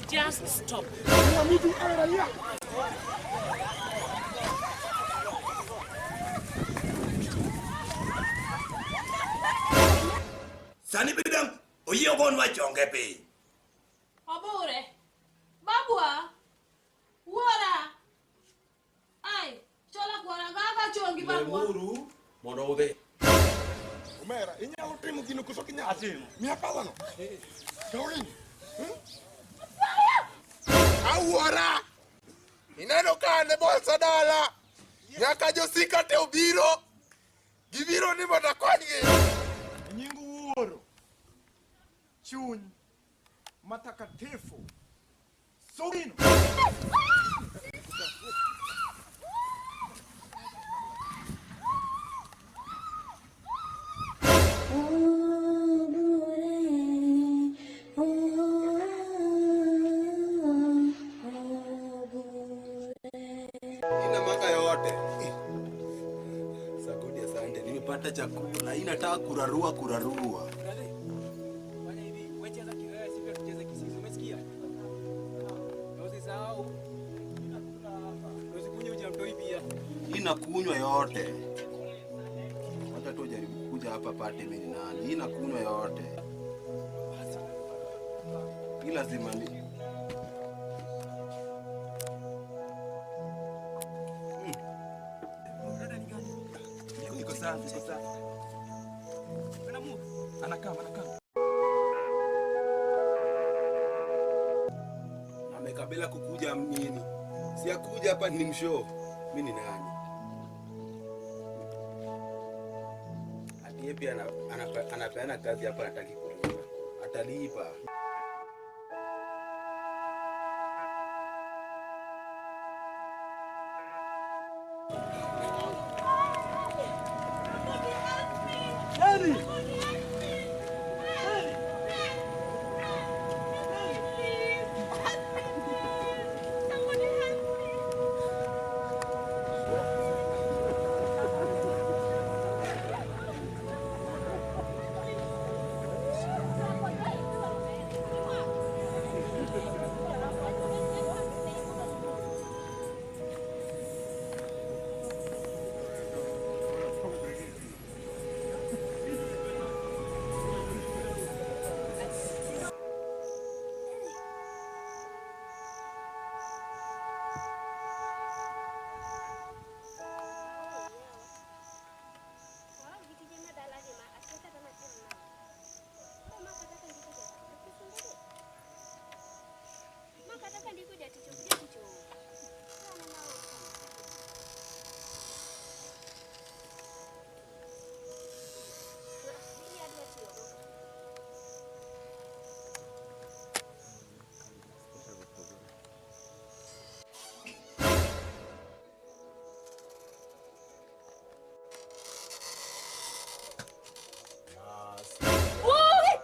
Just stop. Sani bidang oyie ogonwa chonge piny. Obure. Babwa. Wuora. Ai, chola kwara gaga chongi babwa. Lemuru mondo udhi. Omera, inyalo timo gino koso ok inyal? Atimo. Miya pala no. Kaw gini. Awuora! Ineno ka an e bolsa dala. Nyaka josika te obiro. Gibiro ni mondo akonygi. Nying Wuoro, Chuny Matakatifu. Sugino. Ina maka yote. Sagudi, asante. Nimepata chakula. Hii nataka kurarua kurarua. Fanya hivi, wewe cheza kiwewe, sisi pia tucheze kisisi. Umesikia? Na usisahau. Na usikunywe uji ya mtoi pia. Hii nakunywa yote. Wacha tu jaribu kuja hapa pate mimi ni nani. Hii nakunywa yote. Hii lazima ni Iko safi, iko safi. Anakaa, anakaa. Amekabila kukuja nini? Si akuja hapa ni mshow. Mimi ni nani? Ati yeye pia anapeana kazi hapa hataki kulipa. Atalipa.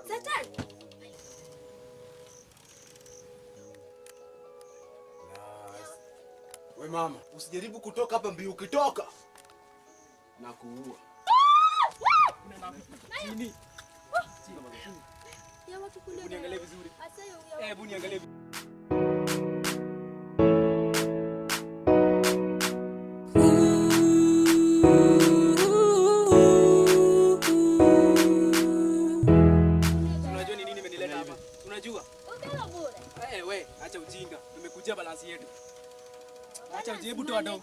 Satan. We mama, usijaribu kutoka hapa mbio, ukitoka na kuua. Chini. Ya wakikule. Hebu niangalie vizuri. Asa ya Hebu niangalie vizuri. Unajua ni nini imenileta hapa? Unajua? Ukelo bure. Eh, we, acha ujinga. Tumekujia balance yetu. Acha ujinga, hebu toa do.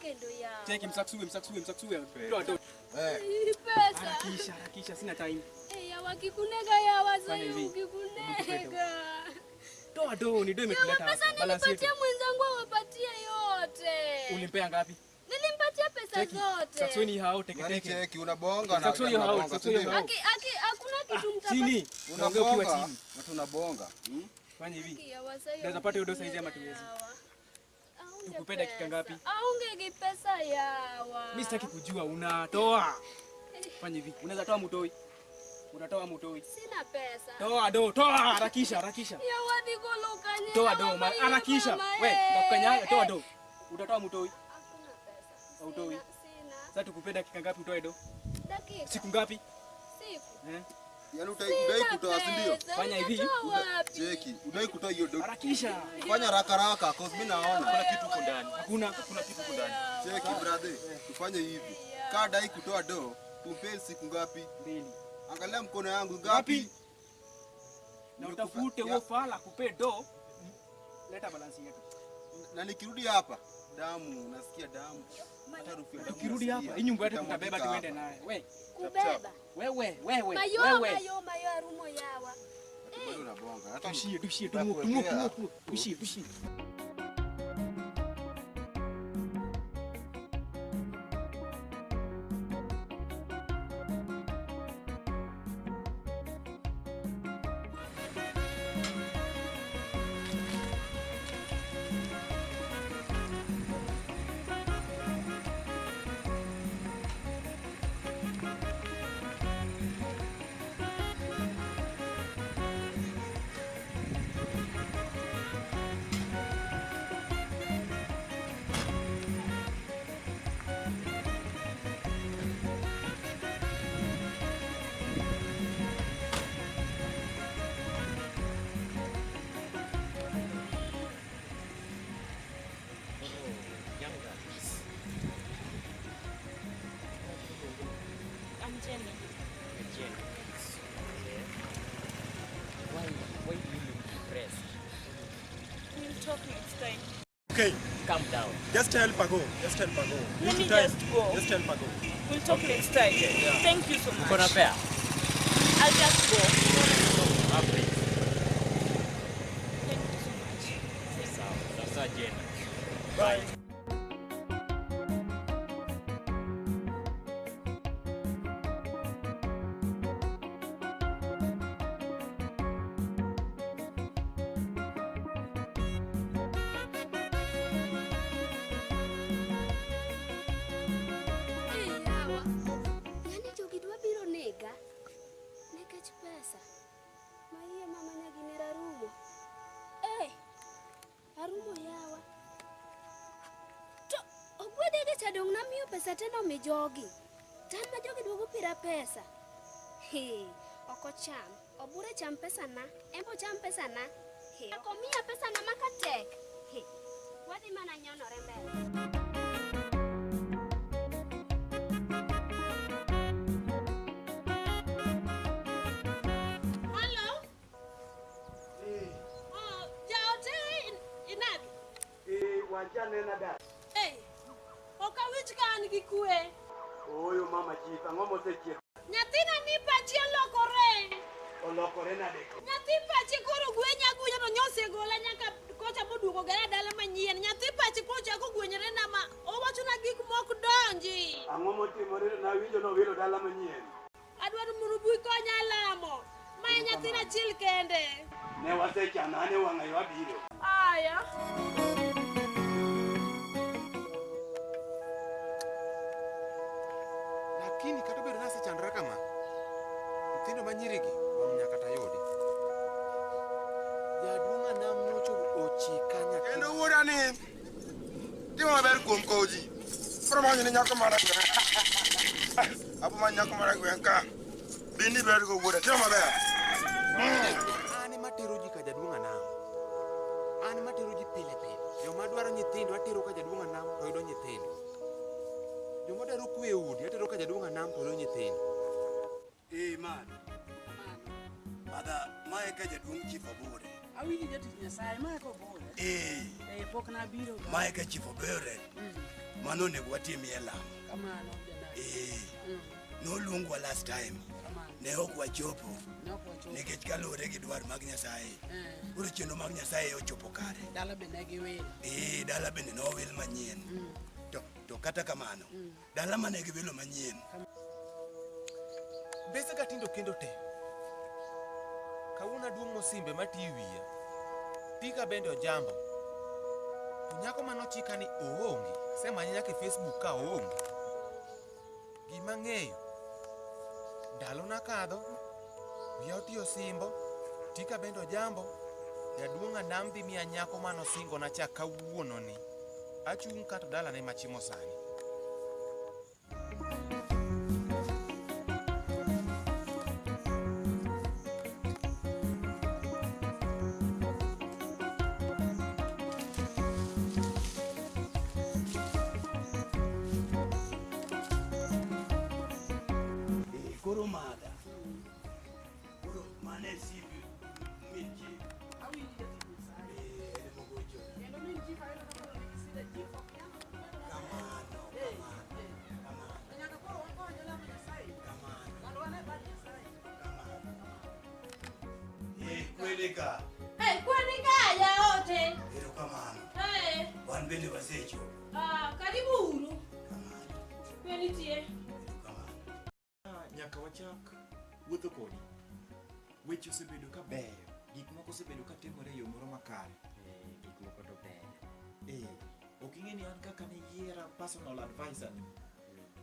Cheki msaksue, msaksue, msaksue. Toa do. Pesa. Harakisha, harakisha, sina time. Eh, ya wakikunega ya Fanya wazoe hivi. ukikunega. Toa do, ni do Ya imetuleta pesa hapa. Balance yetu. nilipatia mwenzangu awapatie yote. Ulimpea ngapi? Nilimpatia pesa Cheki. zote. Saksoni hao teke Yaani teke. cheki unabonga na Saksoni hao, unabonga, saksoni si ndio? hao. Aki aki hakuna kitu mtapata. Chini. Unaongea ukiwa Unabonga chini. na tunabonga. Fanya hivi. Ya wazoe Unaweza pata hiyo do saizi ama ukikunega tuwezi? yawa. Aunge Tukupe dakika pesa. ngapi? Aunge pesa yawa. Mimi sitaki kujua unatoa. Fanya hivi. Unaweza toa mutoi. Unatoa mutoi. Sina pesa. Toa do, toa harakisha, harakisha. Ya wadhi kuluka Toa do, harakisha. We, ndakukanyaga, toa do. Utatoa mutoi. Hakuna pesa. Hautoi. Sina. Sasa tukupe dakika ngapi utoe do? Dakika. Siku ngapi? Siku. Eh? Yaani udai kutoa si ndio? Pesa, Fanya hivi. nitatoa wapi? Cheki, udai kutoa hiyo do. Harakisha. Fanya haraka haraka cause mimi naona Kuna kitu huko ndani. Hakuna. Kuna kitu huko ndani. Cheki brother, tufanye hivi. Kaa dai kutoa do, tumpe siku ngapi? Mbili. Angalia mkono yangu Ngapi? ngapi? Na utafute huo fala kupe do. Leta balance yetu. Na nikirudi hapa, damu, nasikia damu. Hata harufu ya damu. Tukirudi nasikia. hapa, hii nyumba yetu Itamwagika tutabeba tuende hapa. naye. We, Kubeba. wewe, wewe, Mayo, wewe. mayo, mayo arumo yawa. Bado unabonga. Hata Tushie, tushie, tumuo, tumuo, tumuo. Tushie, tushie. I'm Jenny. Jenny. Why do you look depressed? We'll talk next time. Okay, Calm down. just help her go. Just help her go. Let me Time. just go. Just help her go. We'll talk next time. Thank you so much. Uko na fare? I'll just go. Ah, please. Thank you so much. Sawa. Sasa Jenny. Bye. Eh, yawa. Yaani jogi dwa biro nega nikech pesa. Maiye mama nyaginera arumo. Eh, arumo yawa. To ogwedege cha dong' namiyo pesa te nomi jogi. To an ma jogi duogo pira pesa. He, ok ocham. Obure cham pesa na. En be ocham pesa na. He, ok omiya pesa na maka tek. He, wadhi mana nyonore mbele. Hello? Oh, jaote inadi? Wachanena da. Hey, ok awinj ka an gi kwe. Ooyo mama chief, ang'o mosechiek? Nyathina ni pache olokore. Olokore nade? Nyathi pache koro gwenya agwenya to nyosegola nyaka kocha moduogo gara dala manyien. Nyathi pache koro chako gwenyore na ma owachona gik mok donji. Ang'o motimore to nawinjo nowilo dala manyien. Adwaro mondo ubi konya lamo. Ma e nyathina achiel kende. Ne wasechano an e wang'ayo abiro. Aya. Lakini kata obedo ni asechandora kama, nyithindo manyirigi wang' nyaka tayudi. Jaduong' Anam nocho ochika nyaka. Kendo wuoda ni timo maber kuom kowo ji. Koro manyo ni nyako mar gweng'. Apo manyo nyako mar gweng' ka. Bini ber go wuoda, timo maber. An ema tero ji ka jaduong' Anam. An ema tero ji pile pile. Joma dwaro nyithindo atero ka jaduong' Anam to yudo nyithindo. Joma dwaro kwe e udi atero ka jaduong' Anam to yudo nyithindo. Eh, man. Madha, mae ka jaduong' Chief Obure. Awinji jatich Nyasaye, mae kobure. Eh, Eh, pok nabiro ga. mae ka Chief Obure. Mano onego watimie lamo. Kamano jadak. Eh, noluongwa last time. Kamano. Ne ok wachopo Ne ok wachopo. nikech kaluwore gi dwar mag Nyasaye. Eh, Koro chenro mag Nyasaye ochopo kare. dala be ne giwil. Eh, dala bende nowil manyien. To kata kamano, dala mane giwilo manyien Mbese ga tindo kendo te. Kawuono aduong' mosimbe matiyo e wiya. Tika bende ojambo. To nyako manochika ni oonge. Asemanye nyaka e Facebook ka oonge. Gima ang'eyo, ndalona kadho, wiya otiyo simbo, tika bende ojambo, jaduong' Anam dhi miya nyako manosingona cha kawuono ni. Achung' ka to dalane machimo sani. Kwenika. Eh, kwenika jaote. Erokamano. Eh. Wan bende wasechopo. Ah, karibu uru. Kwe nitie. Nyaka wachak wuotho kodi. Weche osebedo ka beyo, gik moko osebedo ka timore e yo moro makare. Gik moko to beyo. Eh, ok ing'e ni an kaka ne yiera personal advisor ni.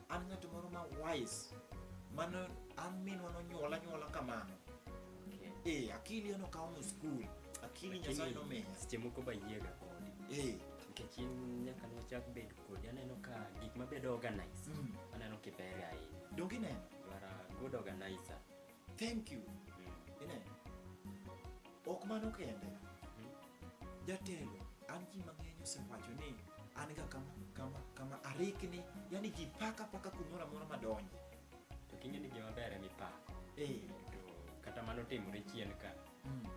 An ng'at moro ma wise. Mano an minwa nonyuola nyuola kamano. Eh, akili an ok aomo skul. Akili Nyasaye nomiya. Seche moko ba yiega kodi. Eh. Nikech in nyaka nwachak bedo kodi aneno ka gik mabedo organize. Aneno kibere ahinya. Donge ineno? You are a good organizer. Thank you. Ineno? Ok mano kende. Jatelo, an ji mang'eny osewacho ni an ga kama kama kama arikni, yani ji paka paka kumoro amora madonje. To king'e ni gima ber en ipako. Eh. To kata mano timore chien ka.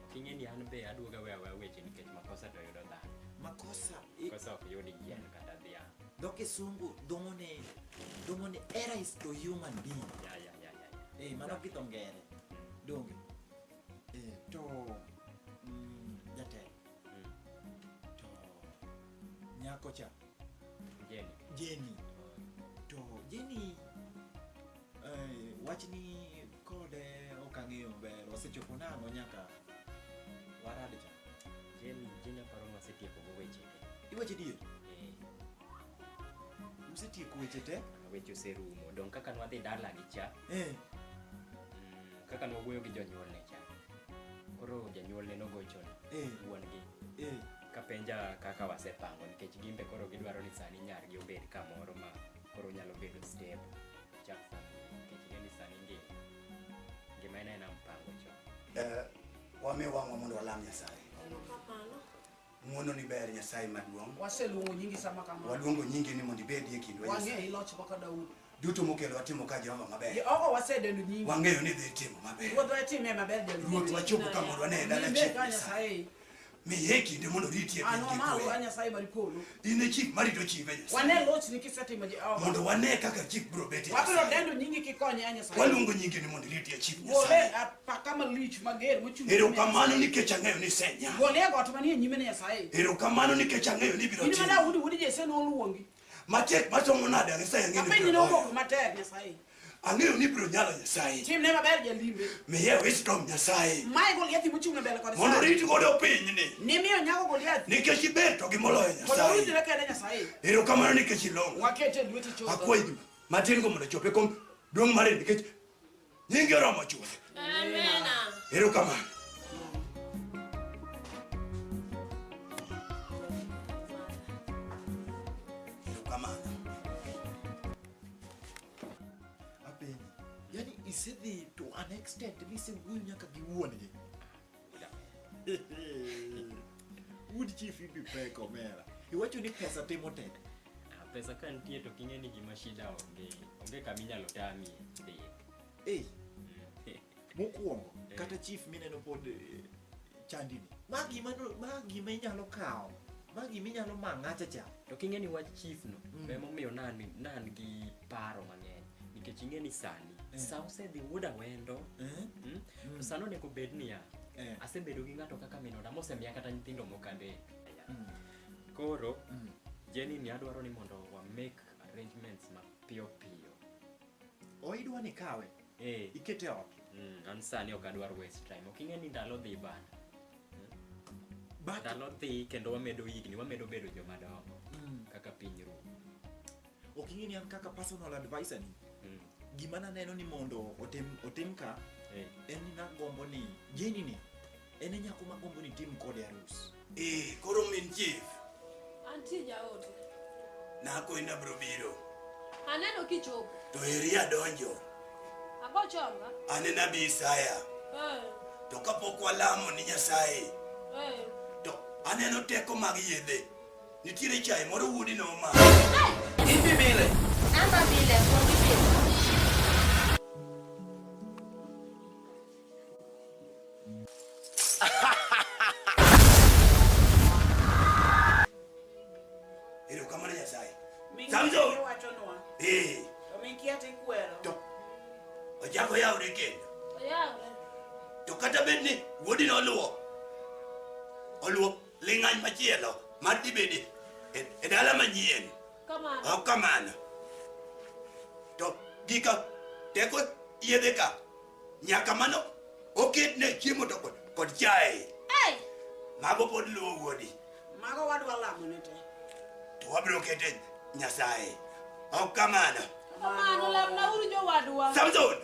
Ok ing'e ni an be aduoga weya aweya weche nikech makosa to yudo dhano. Makosa Makosa ok yud yien kata dhiang'. Dho kisungu dhumo ni dhumo ni error is to human being. Ya ya ya ya. Eh, mano gi dho ngere. Donge. Eh, to jatelo. To nyako cha. Jenny. Jenny. To Jenny wachni kode ok ang'eyo maber. Wasechopo nang'o nyaka warad cha. Jenny, Jenny aparo ni wasetieko go weche te. Iwacho adier? Eh. Usetieko weche te? Weche oserumo. Dong' kaka nwadhi dalagi cha. Eh. Kaka nwawuoyo gi jonyuolne cha. Koro janyuolne nogochona. Eh. Wuon gi. Eh. Kapenja kaka wasepango nikech gimbe koro gidwaro ni sani nyargi obed kamoro ma koro nyalo bedo stable. Chak family nikech ing'e ni sani ngima. Ngima en aena mpango chon. Wami wang'wa mondo walam Nyasaye. Erokamano. Ng'wono ni ber Nyasaye maduong'. Waseluongo nyingi sama kama. Waluongo nyingi ni mondo ibedie e kindwa Wang'eyo Nyasaye. iloch kaka Daudi. Duto mokelo watimo ka Jehova maber. Jehova wasedendo nyingi. Wang'eyo ni idhi timo maber. Ruodhwa itime maber jaluo. Ruoth wachopo ka mondo wane e dala Limbe chief ka Nyasaye. Nyasaye. Miye kinde mondo oritie An piny gi wamalo kwe. a Nyasaye mar polo. In e chief marito chife Nyasaye. Wane lochni kisetimo Jehova. Mondo wane kaka chief biro bet e Wabiro Nyasaye. dendo nyingi kikonye a Nyasaye. Waluongo nyingi ni mondo iritie chief Gole Nyasaye. apaka malich mager mochung' Erokamano nikech ang'eyo ni isenyalo. Gole e got manie nyime ni Nyasaye. Erokamano nikech ang'eyo ni ibiro In ma timo. Daudi wuod Jesse noluongi. Matek masomo nade Nyasaye ang'eyo ni Apenji ibiro nowuok loyo. matek Nyasaye. Ang'eyo ni ibiro nyalo Nyasaye. Timne maber jalimbe. Miye wisdom Nyasaye. Mae Goliath mochung' e mbele kod Mondo sani. orit godo pinyni. Nimiyo nyako Goliath. Nikech iber to gi moloyo Mondo Nyasaye. oritre kende Nyasaye. Erokamano nikech ilong'o. Wakete e lweti chutho. Akwayi matin go mondo ochope kom duong' mari nikech nyingi oromo chuth. Amena. Erokamano. Erokamano. Apenji. Yani isedhi to an extent ni isewuoyo nyaka gi wuon-gi. Wuod chief ibi pek omera. Iwacho ni pesa timo tek. Ah, pesa ka nitie to king'e ni gima shida onge. Onge kama inyalo tamie dhi. Eh. Mokwongo, kata chief mineno pod chandini. Ma gima no- ma gima inyalo kawo. Ma gima inyalo ma ng'acha cha. To king'e ni wach chief no, emomiyo nan nan gi paro mang'eny. Nikech ing'e ni sani, sa osedhi wuod awendo. To sani onego bed niya, asebedo gi ng'ato kaka min oda mosemiya kata nyithindo moko adek. Koro, Jenny ni adwaro ni mondo wa make arrangements mapiyo piyo. O idwa ni kawe? Eh. Ikete ot? An sani ok adwar waste time. Ok ing'e ni ndalo dhi bana. Ndalo dhi kendo wamedo higni, wamedo bedo joma dongo. Kaka piny rumo. Ok ing'e ni an kaka personal advisor ni. Gima naneno ni mondo otim ka en ni nagombo ni Jenny ni en e nyako magombo ni tim kode arus. Eh, koro min chief, Antie jaote. nakoni nabiro biro. Aneno kichopo. To eri adonjo. Ago chonga. An e nabii Isaya. Eh. To kapok walamo ni Nyasaye, Eh. to aneno teko mag yedhe. Nitiere chae moro wuodi nomadho. Ipi mile. Namba mile, kuong ibile. Erokamano Nyasaye. Min Samson! iwachonwa. Eh, To min kia tikwero. To ochako yawre kendo. Oyawre. To kata bed ni wuodi noluwo oluwo ling'any machielo mar dibedi e dala manyien. Kamano. Ok kamano. To gika teko yedhe ka nyaka mano oketne chiemo to kod chae. Hey! Mago pod luwo wuodi. Mago wadwa lamo ne te. To wabiro kete Nyasaye. Ok kamano. Kamano lamna uru jowadwa. Samson!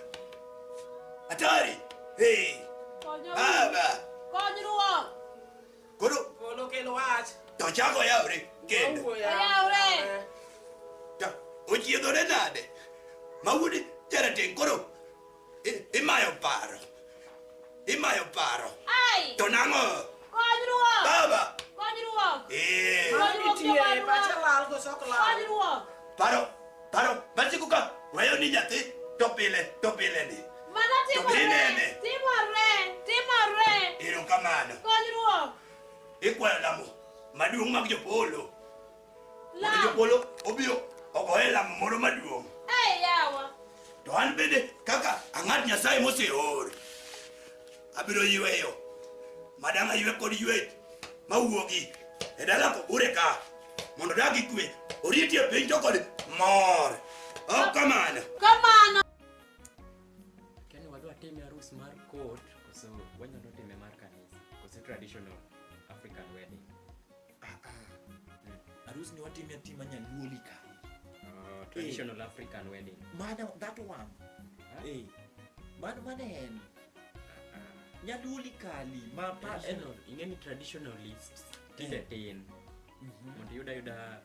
Atari! Hey! Konyuru. Baba! Konyruok. Koro Polo kelo wach. to chako yawre kendo. Oyawre. To ochiedhore nade? Ma wuod jarateng' koro imayo paro. Imayo paro. Ai! To nang'o? Konyruok. Baba! Konyruok. Eh. Konyruok Nitie, jowadwa. pacha lal koso ok lal. Konyruok. Paro, paro, masiko ka weyo ni nyathi to pile ni. Mano To inene. timore. Timore. Timore. Erokamano. Konyruok. Ikwayo lamo maduong' mag jopolo. Mondo Lam. jopolo obi ogoye lamo moro maduong'. Ei yawa. To an bende kaka ang'at Nyasaye moseor, abiro yweyo. Madang' aywe kod ywech mawuogi e dala kobure ka mondo odag gi kwe, oriti e piny to kod mor. Ok kamano. Kamano. Kani wadwa time arus mar court koso wanyalo time mar kanisa koso traditional African wedding. Arus ni watime atima nyaluoli ka. Oh, traditional African wedding. Mano that one. Eh. Mano mano en. Nyaluoli kali ma pa Traditional, ing'e ni traditionalists tinde tin. Mondo iyud ayuda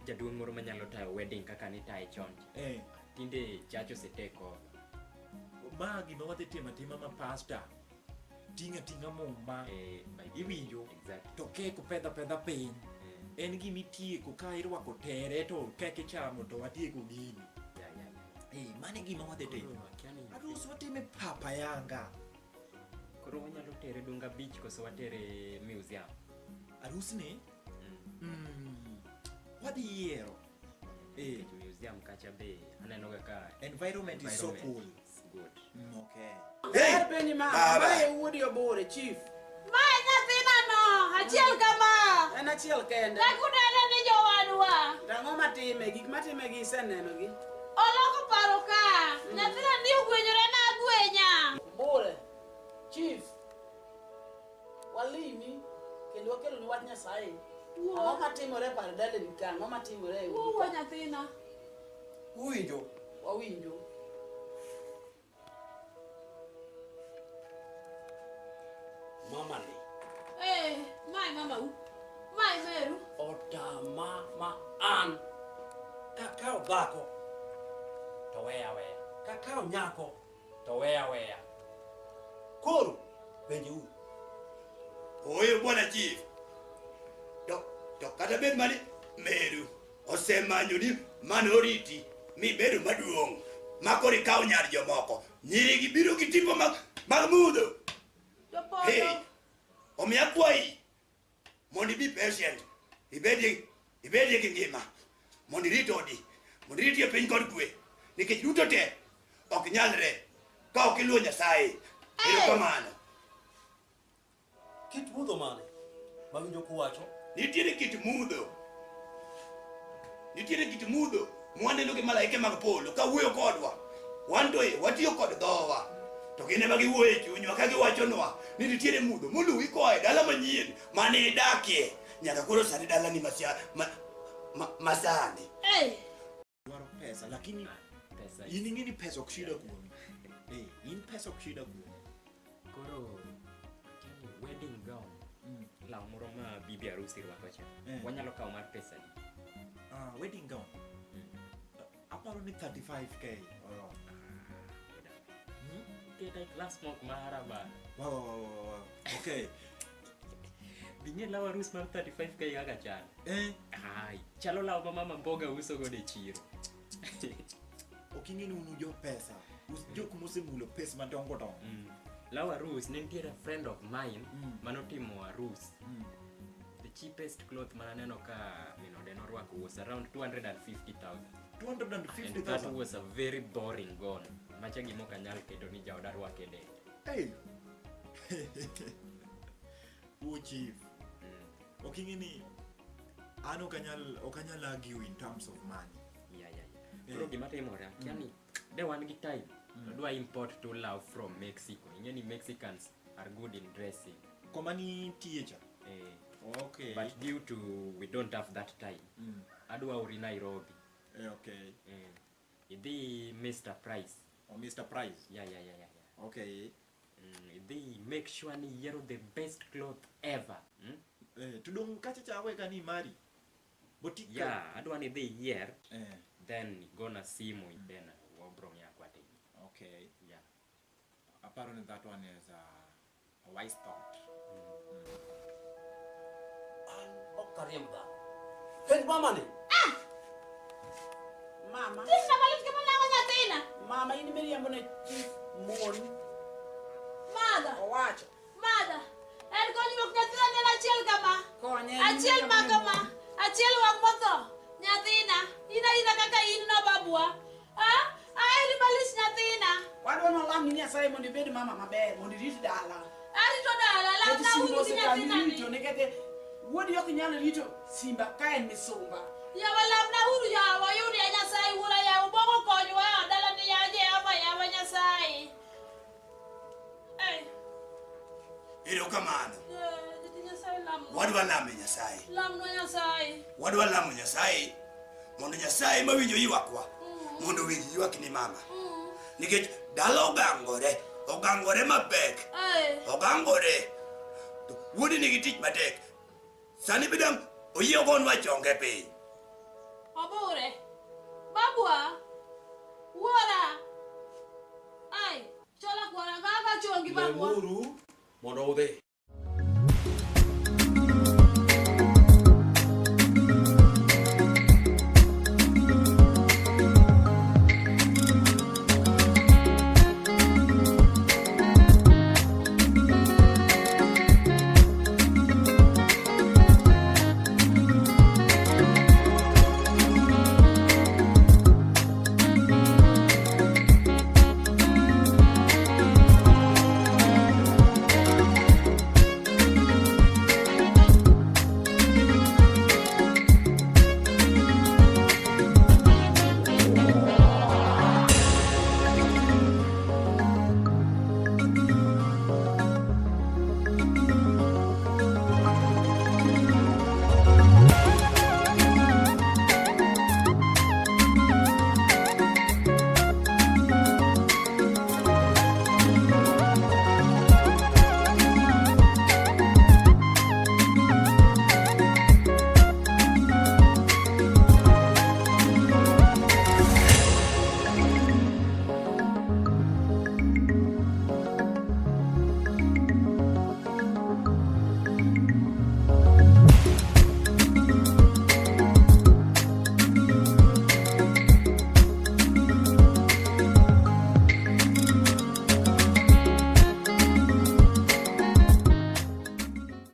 jaduong' moro manyalo tayo wedding kaka nitaye chon. Eh. Tinde church ose take over. Ma gima wadhi timo atima ma pastor ting'a ting'a muma iwinjo to kek opedha pedha piny en gima itieko ka irwako tere to kek ichamo to watieko gini. Eh, mano e gima wadhi timo. Arus watime papa yanga. Koro wanyalo tere Dunga Beach koso watere museum. Arus ni? Wadhi yiero. Eh, museum kacha be aneno ga ka environment is so cool. Is good. Okay. Hey, penji ma, Baba. mae wuodi Obure, chief. Mae nyathina no, achiel kama. En achiel kende. Kakunene ni jowadwa. To ang'o matime? Gik matime gi iseneno gi. Oloko paro ka. Nyathina ni ogwenyore na agwenya. Obure, chief. Walimi kendo wakeloni wach Nyasaye. Ang'o matimore e par daleni ka? Ang'o matimore e odi Wuo ka? nyathina. Uwinjo? Wawinjo. Mama ni Eh, mae mamau. Mae meru. otama ma an kakawo dhako to weya weya, kakawo nyako to weya weya. Koro penjeuru. Oyo bwana chief. To kata bed mani meru osemanyo ni mano oriti mibedo maduong' ma koro ikawo nyar jomoko. Nyiri gi biro gi tipo mag mudho. Hey, omiyo akwayi mondo ibi patient, ibedie gi ngima, mondo irit odi, mondo iritie piny kod kwe, nikech duto te ok nyalre ka ok iluwo Nyasaye. Erokamano. Kit mudho mane mawinjo kuwacho? Nitiere kit mudho. Nitiere kit mudho mwaneno gi malaike mag polo ka wuoyo kodwa. Wan to watiyo kod dhowa. To gin ema giwuoyo e chunywa ka giwachonwa ni nitiere mudho moluwi koa e dala manyien mane idakie nyaka koro sani dalani masani. Hey. Dwaro pesa lakini in ing'e ni pesa ok shida kuomi. Eh, in pesa ok shida kuomi. Koro wedding gown. Law moro ma bibi harusi rwako cha. Wanyalo kawo mar pesa di. Wedding gown. Aparo ni 35k oromo. Keta e class mok mara ba. Wow. Okay. Bing'e law arus mar 35k kaka chalo. Eh. Ai, chalo law ma mama mboga uso godo e chiro. Ok ing'e ni un jo pesa. Jok mosemulo pesa madongo dongo. Law arus ne nitiere a friend of mine manotimo arus. The cheapest cloth mananeno ka minode norwako was around 250,000. 250,000? And that was a very boring gown. Macha gima ok anyal keto ni jaoda rwake e del. Hey. Wuo chief. Ok ing'e ni an ok anyal ok anyal argue in terms of money. Yeah. Koro gima timore, akia ni de wan gi time. Adwa import to love from Mexico. Ing'e ni Mexicans are good in dressing. Koma nitie cha. Eh. Okay. But due to we don't have that time. Adwa ori Nairobi. Eh, okay. Idhi Mr. Price. Oh, Mr. Price. Yeah. Okay. Idhi make sure ni yiero the best cloth ever. Eh, to dong kacha cha weka ni mari. Boutique. Yeah, adwa ni idhi yier. Eh. Then gona simu then wabro ng'iyo kwate. Okay. Yeah. Aparo ni that one is a wise thought. Ok ariemb dhako. Penj mama ni. Mama. Timna malit kama nang'o nyathina. Mama in miriambo ne chief mon. Madha. Owacho. Madha. En konyruok nyathina ne en achiel kama. Konye. Achiel ma kama. Achiel wang' motho. Nyathina. In aina kaka in no babwa. Ah? Aheri malich nyathina. Wadwa nolam ni Nyasaye mondo ibed mama maber, mondo irit dala. Arito dala, Nikech lamna simba uru gi osetami nyathina ni. rito nikech wuodi ok nyal rito simba ka en misumba. Yawa lamna uru yawa yud ya Nyasaye wuora yawa ubongo konywa e dala ni ya Jehova yawa Nyasaye. Eh, Erokamano. eh, Nyasaye lamnwa. Wadwa lamo Nyasaye. Lamnwa Nyasaye. Wadwa lamo Nyasaye mondo Nyasaye mawinjo ywakwa mondo owinj ywak ni mama. Nikech dala ogangore, ogangore mapek. Eh. Ogangore. To wuodi nigi tich matek. Sani bidang oyie ogonwa chonge piny. Obure. Babwa. Wuora. Ai, chola kwara kaka chongi babwa. Lemuru mondo udhi.